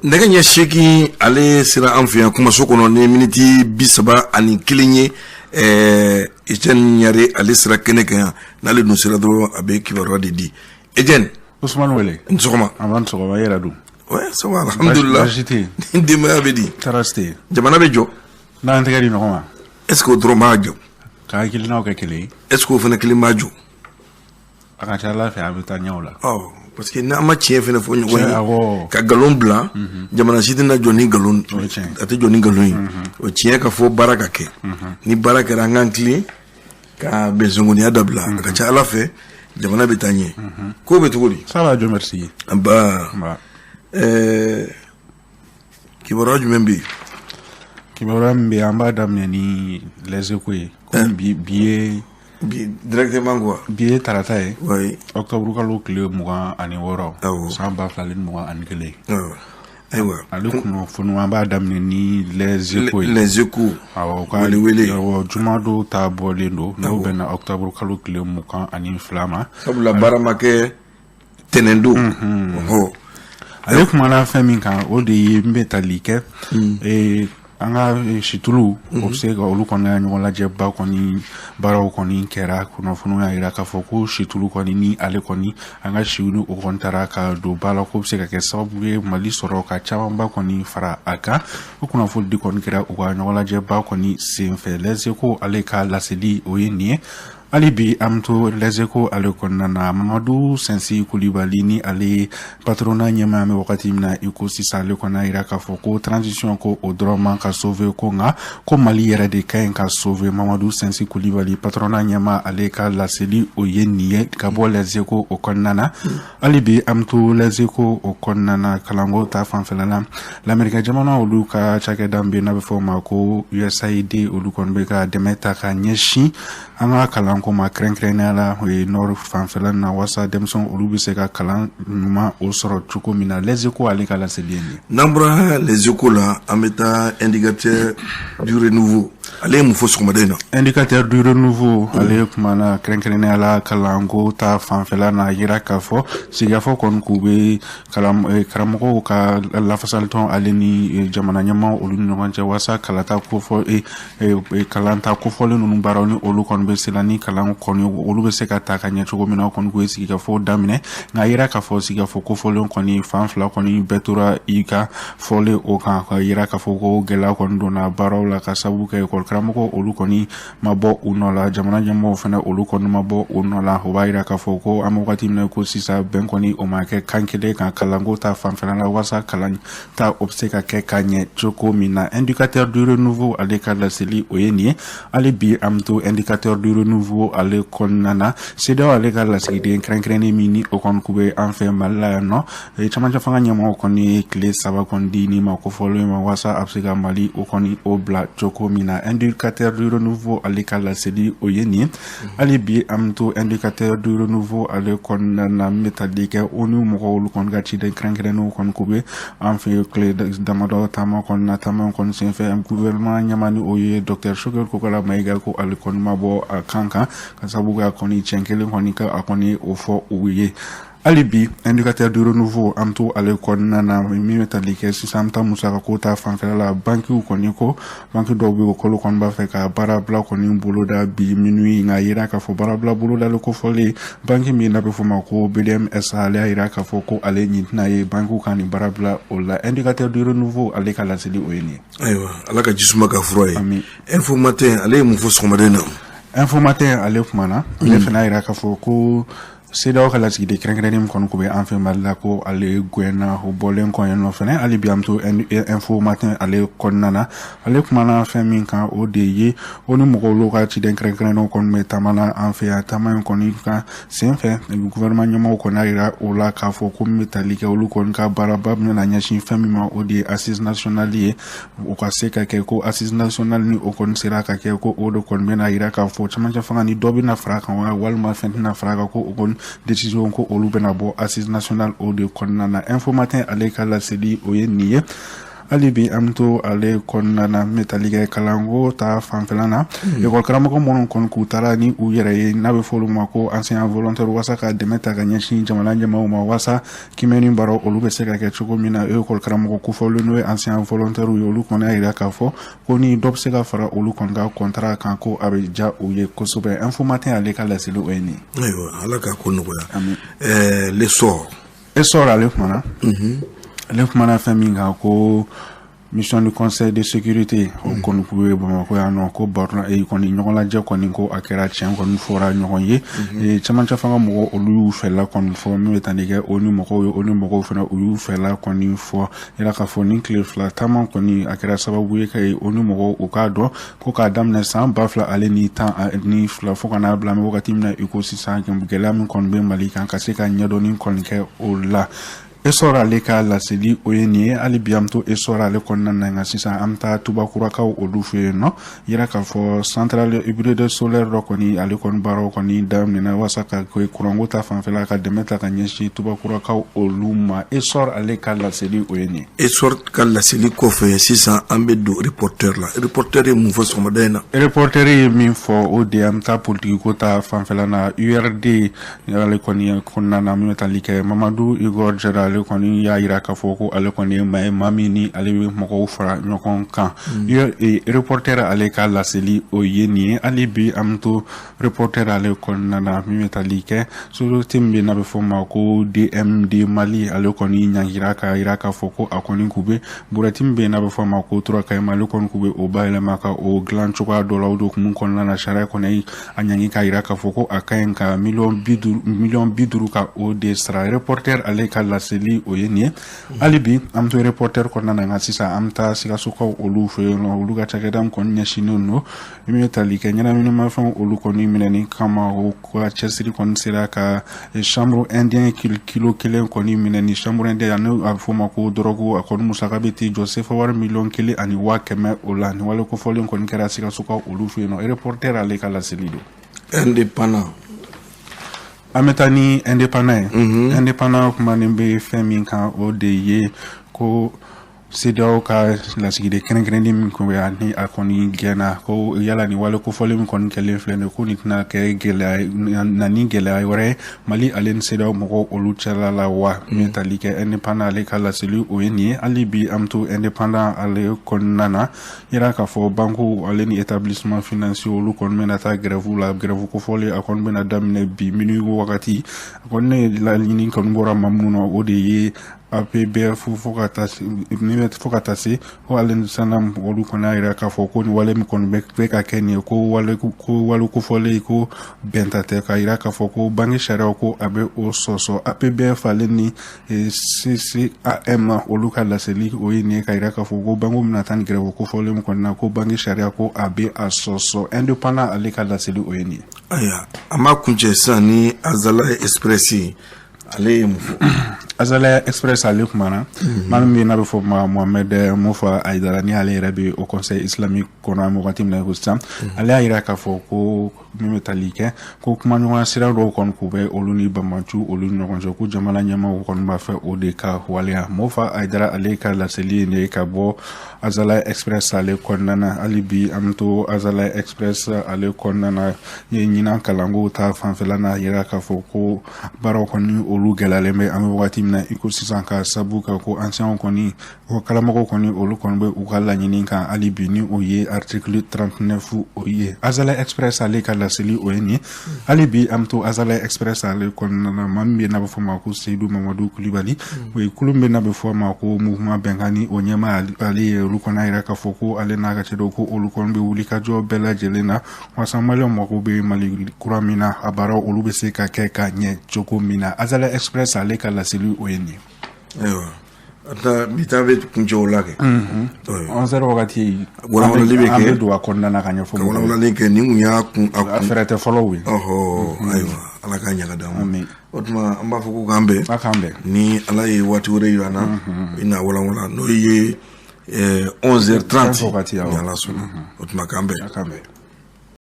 Nɛgɛ ɲɛ 8 ale sera an fɛ yan kumaso kɔnɔ ni miniti 31 ye. Etienne Ɲare ale sera kɛnɛ kan yan. N'ale dun sera dɔrɔn, a bɛ kibaruya de di. Etienne. Ousmane Wele. N sɔgɔma. An b'an sɔgɔma, e yɛrɛ dun? Ouais, ça va, alhamdulillah. Baasi tɛ yen. Denbaya bɛ di? Tɔɔrɔ si tɛ yen. Jamana bɛ jɔ. N'an tɛgɛ di ɲɔgɔn ma. Est ce que o dɔrɔn b'a jɔ? Ka hakilinaw kɛ kelen ye. Est ce que o fana kelen b'a jɔ? A ka ca Ala fɛ, a bɛ taa ɲɛ o la. Ɔ, parce que n'an ma tiɲɛ fana fɔ ɲɔgɔn ye, Awɔ. ka nkalon bila, jamana si tɛna jɔ ni nkalon. O ye tiɲɛ. A tɛ jɔ ni nkalon ye. O tiɲɛ ka fɔ, baara ka kɛ. Ni baara kɛra, an k'an tilen ka bɛnsengoniya dabila, a ka ca Ala fɛ, jamana bɛ taa ɲɛ. Ko bɛ cogo di? Ça va, Dieu merci. Nba. Nba. Kibaruya jumɛn bɛ yen? Kibaruya min bɛ yen, an b'a daminɛ ni Les Échos ye. Komi bi ye Bi directement quoi. Bi ye tarata ye. Oui. Octobre kalo tile 26. Awɔ. San 2021. Awɔ. Ayiwa. Ale kunnafoniw, an b'a daminɛ ni Les Échos ye. Les Échos. Awɔ, ka Wele wele. Awɔ, jumadon ta bɔlen don, n'o bɛnna octobre kalo tile 22 ma. Sabula baara ma kɛ tɛnɛn don. Ɔhɔ. Ale kumana fɛn min kan, o de ye n bɛ tali kɛ an ka situlu, o bɛ se ka olu kɔni ka ɲɔgɔn lajɛba kɔni, baaraw kɔni kɛra. Kunnafoniw y'a jira k'a fɔ ko situlu kɔni ni ale kɔni, an ka siw ni o kɔni taara ka don ba la, k'o bɛ se ka kɛ sababu ye Mali sɔrɔ ka camanba kɔni fara a kan. O kunnafoni di kɔni kɛra u ka ɲɔgɔn lajɛba kɔni senfɛ. Les Échos ale ka laseli, o ye nin ye. Hali bi an bɛ to Les Échos ale kɔnɔna na. Mamadu Sɛnsi Kulibali ni ale ye patronat ɲɛmaa bɛ wagati min na i ko sisan, ale kɔni y'a jira k'a fɔ ko transition ko o dɔrɔn man ka sauver, ko nka ko Mali yɛrɛ de ka ɲi ka sauver. Mamadu Sɛnsi Kulibali, patronat ɲɛmaa, ale ka laseli, o ye nin ye ka bɔ Les Échos o kɔnɔna na. Hali bi an bɛ to Les Échos o kɔnɔna na. Kalanko ta fanfɛla la, Lamɛrika jamana olu ka cakɛda min bɛ yen n'a bɛ fɔ o ma ko USAID, olu kɔni bɛ ka dɛmɛ ta ka ɲɛsin an ka kalanko ma, kɛrɛnkɛrɛnnenya la o ye nord fanfɛla na, walasa denmisɛnw olu bɛ se ka kalan ɲuman o sɔrɔ cogo min na. Les Échos ale ka laseli ye nin ye. N'an bɔra Les Échos la, an bɛ taa Indicateur du Renouveau. Ale ye mun fɔ sɔgɔmada in na? Indicateur du Renouveau ale kumana kɛrɛnkɛrɛnnenya la kalanko ta fanfɛla na, yira k'a fɔ sigikafɔ kɔni k'u bɛ kalan karamɔgɔw ka lafasalitɔn ale ni jamana ɲɛmaaw olu ni ɲɔgɔn cɛ, walasa kalata kofɔ kalanta kofɔlen ninnu baaraw ni olu kɔni bɛ se la, ni kalan kɔni olu bɛ se ka ta ka ɲɛ cogo min na. O kɔni k'u ye sigikafɔ daminɛ, nka yira k'a fɔ sigikafɔ kofɔlen kɔni fan fila kɔni bɛɛ tora i ka fɔlen o kan, ka yira k'a fɔ ko gɛlɛya kɔni donna baaraw la, ka sababu kɛ ekɔli karamɔgɔw olu kɔni ma bɔ u nɔ la, jamana ɲɛmɔgɔw fana olu kɔni ma bɔ u nɔ la. O b'a yira k'a fɔ ko an bɛ wagati min na ko sisan, bɛn kɔni o ma kɛ kan kelen kan kalanko ta fanfɛla la, walasa kalan ta o bɛ se ka kɛ ka ɲɛ cogo min na. Indicateur du Renouveau ale ka laseli, o ye nin ye. Hali bi an bɛ to Indicateur du Renouveau ale kɔnɔna na. CEDEAO ale ka lasigiden kɛrɛnkɛrɛnnen min ni o kɔni k'u bɛ an fɛ Mali la yan nɔ, camancɛ fanga ɲɛmɔgɔw kɔni ye tile 3 kɔni di ni ma kofɔlen ma, walasa a bɛ se ka Mali o kɔni o bila cogo min na. Indicateur du Renouveau ale ka laseli, o ye nin ye. Hali bi an bɛ to Indicateur du Renouveau ale kɔnɔna na. N bɛ tali kɛ ONU mɔgɔw olu kɔni ka ciden kɛrɛnkɛrɛnnenw kɔni k'u bɛ an fɛ tile damadɔ taama kɔni na. Taama kɔni senfɛ, gouvernement ɲɛmaa ni o ye docteur Choguel Kokala Mayiga, ko ale kɔni ma bɔ a kan kan, ka sababu kɛ a kɔni tiɲɛ kelen kɔni ka a kɔni o fɔ u ye. Hali bi Indicateur du Renouveau an bɛ to ale kɔnɔna na. Min bɛ tali kɛ sisan, an bɛ taa musaka ko ta fanfɛla la. Bankiw kɔni ko banki dɔw bɛ yen, k'olu kɔni b'a fɛ ka baarabila kɔni boloda bi minuit, nka yira k'a fɔ baarabila bolodali kofɔlen, banki min n'a bɛ fɔ o ma ko BDMS, ale y'a yira k'a fɔ ko ale ɲin tɛna ye bankiw kan nin baarabila o la. Indicateur du Renouveau ale ka laseli, o ye nin ye. Ayiwa, Ala ka jisuma ka fura ye. Ami. Info Matin ale ye mun fɔ sɔgɔmada in na? Info Matin ale kumana, ale fana y'a yira k'a fɔ ko CEDEAO ka lasigiden kɛrɛnkɛrɛnnen min kɔni k'u bɛ an fɛ Mali la, ko ale gɛnna. O bɔlen kɔ yen nɔ fɛnɛ, hali bi an bɛ to Info Matin ale kɔnɔna na. Ale kumana fɛn min kan, o de ye o ni mɔgɔw olu ka ciden kɛrɛnkɛrɛnnenw kɔni bɛ taama na an fɛ yan. Taama in kɔni kan senfɛ, gouvernement ɲɛmɔgɔw kɔni y'a yira o la k'a fɔ ko min bɛ tali kɛ olu kɔni ka baaraba bɛna ɲɛsin fɛn min ma, o de ye assise nationale ye. O ka se ka kɛ ko assise nationale ni o kɔni sera ka kɛ, ko o de kɔni bɛna yira k'a fɔ camancɛ fanga ni dɔ bɛna fara a kan walima fɛn tɛna fara a kan, ko o kɔni décision ko olu bɛna bɔ assise nationale o de kɔnɔna na. Info Matin ale ka laseli, o ye nin ye. Hali bi an bɛ to ale kɔnɔna na, min bɛ tali kɛ kalanko ta fanfɛla na, ekɔli karamɔgɔ minnu kɔni k'u taara ni u yɛrɛ ye, n'a bɛ fɔ olu ma ko enseignant volontaire, walasa ka dɛmɛ ta ka ɲɛsin jamana ɲɛmaaw ma walasa kimɛni baaraw olu bɛ se ka kɛ cogo min na. Ekɔli karamɔgɔ kofɔlen, n'o ye enseignant volontaire ye, olu kɔni y'a jira k'a fɔ ko ni dɔ bɛ se ka fara olu kɔni ka contrat kan, ko a bɛ diya u ye kosɛbɛ. Info Matin ale ka laseli, o ye nin ye. Ayiwa, Ala ka ko nɔgɔya. L'Essor. Essor ale kumana, ale kumana fɛn min kan, ko mission du Conseil de sécurité o kɔni k'u ye Bamakɔ yan nɔ, ko baro kɔni ɲɔgɔn lajɛ kɔni, ko a kɛra tiɲɛ kɔni fɔra ɲɔgɔn ye. Cɛmancɛ fanga mɔgɔw, olu y'u fɛla kɔni fɔ. Min bɛ tali kɛ o ni mɔgɔw ye, o ni mɔgɔw fana, u y'u fɛla kɔni fɔ. Yala k'a fɔ nin tile 2 taama kɔni, a kɛra sababu ye ka o ni mɔgɔw u k'a dɔn ko k'a daminɛ san 2012 fo ka n'a bila an bɛ wagati min na i ko sisan, gɛlɛya min kɔni bɛ Mali kan, ka se ka ɲɛdɔnni kɔni kɛ o la. Essor ale ka laseli, o ye nin ye. Hali bi an bɛ to Essor ale kɔnɔna na, nka sisan an bɛ taa Tubakurakaw olu fɛ yen nɔ. Yira k'a fɔ centrale hybride solaire dɔ kɔni, ale kɔni baaraw kɔni daminɛna walasa ka kuranko ta fanfɛla ka dɛmɛ ta ka ɲɛsin Tubakurakaw olu ma. Essor ale ka laseli, o ye nin ye. Essor ka laseli kɔfɛ, sisan an bɛ don Reporter la. Reporter ye mun fɔ sɔgɔmada in na? Reporter ye min fɔ, o de ye, an bɛ taa politiki ko ta fanfɛla na, URD ale kɔni kɔnɔna na, min bɛ tali kɛ Mamadu Igor Jara, ale kɔni y'a jira k'a fɔ ko ale kɔni ye maa ye, maa min ni ale bɛ mɔgɔw fara ɲɔgɔn kan. Reporter ale ka laseli, o ye nin ye. Hali bi an bɛ to Reporter ale kɔnɔna na, min bɛ tali kɛ société min bɛ n'a bɛ fɔ o ma ko DMD Mali, ale kɔni ɲangira k'a jira k'a fɔ ko a kɔni k'u bɛ brouette min bɛ yen n'a bɛ fɔ a ma ko Turakayima, ale kɔni k'u bɛ o bayɛlɛma ka o dilan cogoya dɔ la. O hukumu kɔnɔna na, sariya kɔni a ɲangi k'a jira k'a fɔ ko a ka ɲi ka miliyɔn 50 ka o de sara. Reporter ale ka laseli, o ye nin ye. Hali bi an bɛ to Reporter kɔnɔna na, nka sisan an bɛ taa Sikasokaw olu fɛ yen nɔ. Olu ka cakɛda min kɔni ɲɛsinnen don min bɛ tali kɛ ɲɛnaminimafɛnw olu kɔni minɛni kama, o ka cɛsiri kɔni sera ka chanvre indien kilo 1 kɔni minɛ. Ni chanvre indien, ani a bɛ fɔ o ma ko drogue, a kɔni musaka bɛ t'i jɔ sefa wari miliyɔn 1 ani 100 000 o la. Nin wale kofɔlen kɔni kɛra Sikasokaw olu fɛ yen nɔ. Reporter ale ka laseli don. Indépendant. An bɛ taa ni Indépendant ye. Indépendant kumanen bɛ fɛn min kan, o de ye ko CEDEAO ka lasigiden kɛrɛnkɛrɛnnen min tun bɛ yan, ni a kɔni gɛnna, ko yala ni wale kofɔlen min kɔni kɛlen filɛ nin ye, ko nin tɛna kɛ gɛlɛya na ni gɛlɛya wɛrɛ ye Mali ale ni CEDEAO mɔgɔw olu cɛla la wa? Min tali kɛ, Indépendant ale ka laseli, o ye nin ye. Hali bi an bɛ to Indépendant ale kɔnɔna na, yira k'a fɔ banque ale ni établissement financier olu kɔni bɛna taa grève la. Grève kofɔlen, a kɔni bɛna daminɛ bi minuit wagati. A kɔni ne laɲini kɔni bɔra maa minnu na, o de ye APBF fo ka taa se ko ale ni SANAM. Olu kɔni y'a jira k'a fɔ ko nin wale min kɔni bɛ ka kɛ nin ye, ko wale kofɔlen ko bɛnta tɛ, k'a jira k'a fɔ ko banque sariyaw ko a bɛ o sɔsɔ. APBF ale ni CCAM olu ka laseli, o ye nin ye, k'a jira k'a fɔ ko banque bɛna taa ni grève kofɔlen min kɔni na, ko banque sariya ko a bɛ a sɔsɔ. Indépendant ale ka laseli, o ye nin ye. Ayiwa, an b'a kuncɛ sisan ni Azala Express. Ale ye mun fɔ? Azala Express ale kumana maa min bɛ yen n'a bɛ fɔ ma Mohamed Mofa Ayidara, ni ale yɛrɛ bɛ au Conseil islamique kɔnɔ an bɛ wagati min na i ko sisan. Ale y'a jira k'a fɔ ko min bɛ tali kɛ ko kumaɲɔgɔnya sira dɔw kɔni k'u bɛ olu ni banbaanciw olu ni ɲɔgɔn cɛ, ko jamana ɲɛmaaw kɔni b'a fɛ o de ka waleya. Mofa Ayidara ale ka laseli ye nin ye ka bɔ Azala Express ale kɔnɔna na. Hali bi an bɛ to Azala Express ale kɔnɔna na, ye ɲinan kalanko ta fanfɛla na, yira k'a fɔ ko baaraw kɔni olu gɛlɛyalen bɛ an bɛ wagati min na i ko sisan, ka sabu kɛ ko enseignants kɔni, o karamɔgɔw kɔni, olu kɔni bɛ u ka laɲini kan hali bi, ni o ye article 39 o ye. Azala Express ale ka laseli, o ye nin ye. Hali bi an bɛ to Azala Express ale kɔnɔna na, maa min bɛ yen n'a bɛ fɔ o ma ko Seyidu Mamadu Kulibali, o ye kulu min bɛ n'a bɛ fɔ o ma ko Mouvement Bɛnkan, ni o ɲɛmaa ale ye, olu kɔni y'a jira k'a fɔ ko ale n'a ka cɛdenw, ko olu kɔni bɛ wuli ka jɔ bɛɛ lajɛlen na walasa Maliyɛnw mako bɛ Mali kura min na, a baaraw olu bɛ se ka kɛ ka ɲɛ cogo min na. Azala Express ale ka laseli, o ye nin ye. Ayiwa, bi ta bɛ kuncɛ o la kɛ. 11h wagati. Walawalali bɛ kɛ. An bɛ don a kɔnɔna na ka ɲɛfɔ. Ka walawalali kɛ, nin kun y'a kun a kun. A fɛɛrɛ tɛ fɔlɔ ye. Ɔhɔ, ayiwa, Ala k'a ɲɛ ka d'an ma. O tuma an b'a fɔ ko k'an bɛn. A k'an bɛn. Ni Ala ye waati wɛrɛ yira an na, i na walawala, n'o ye 11h30. Wagati, ni Ala sɔnna. O tuma k'an bɛn. A k'an bɛn.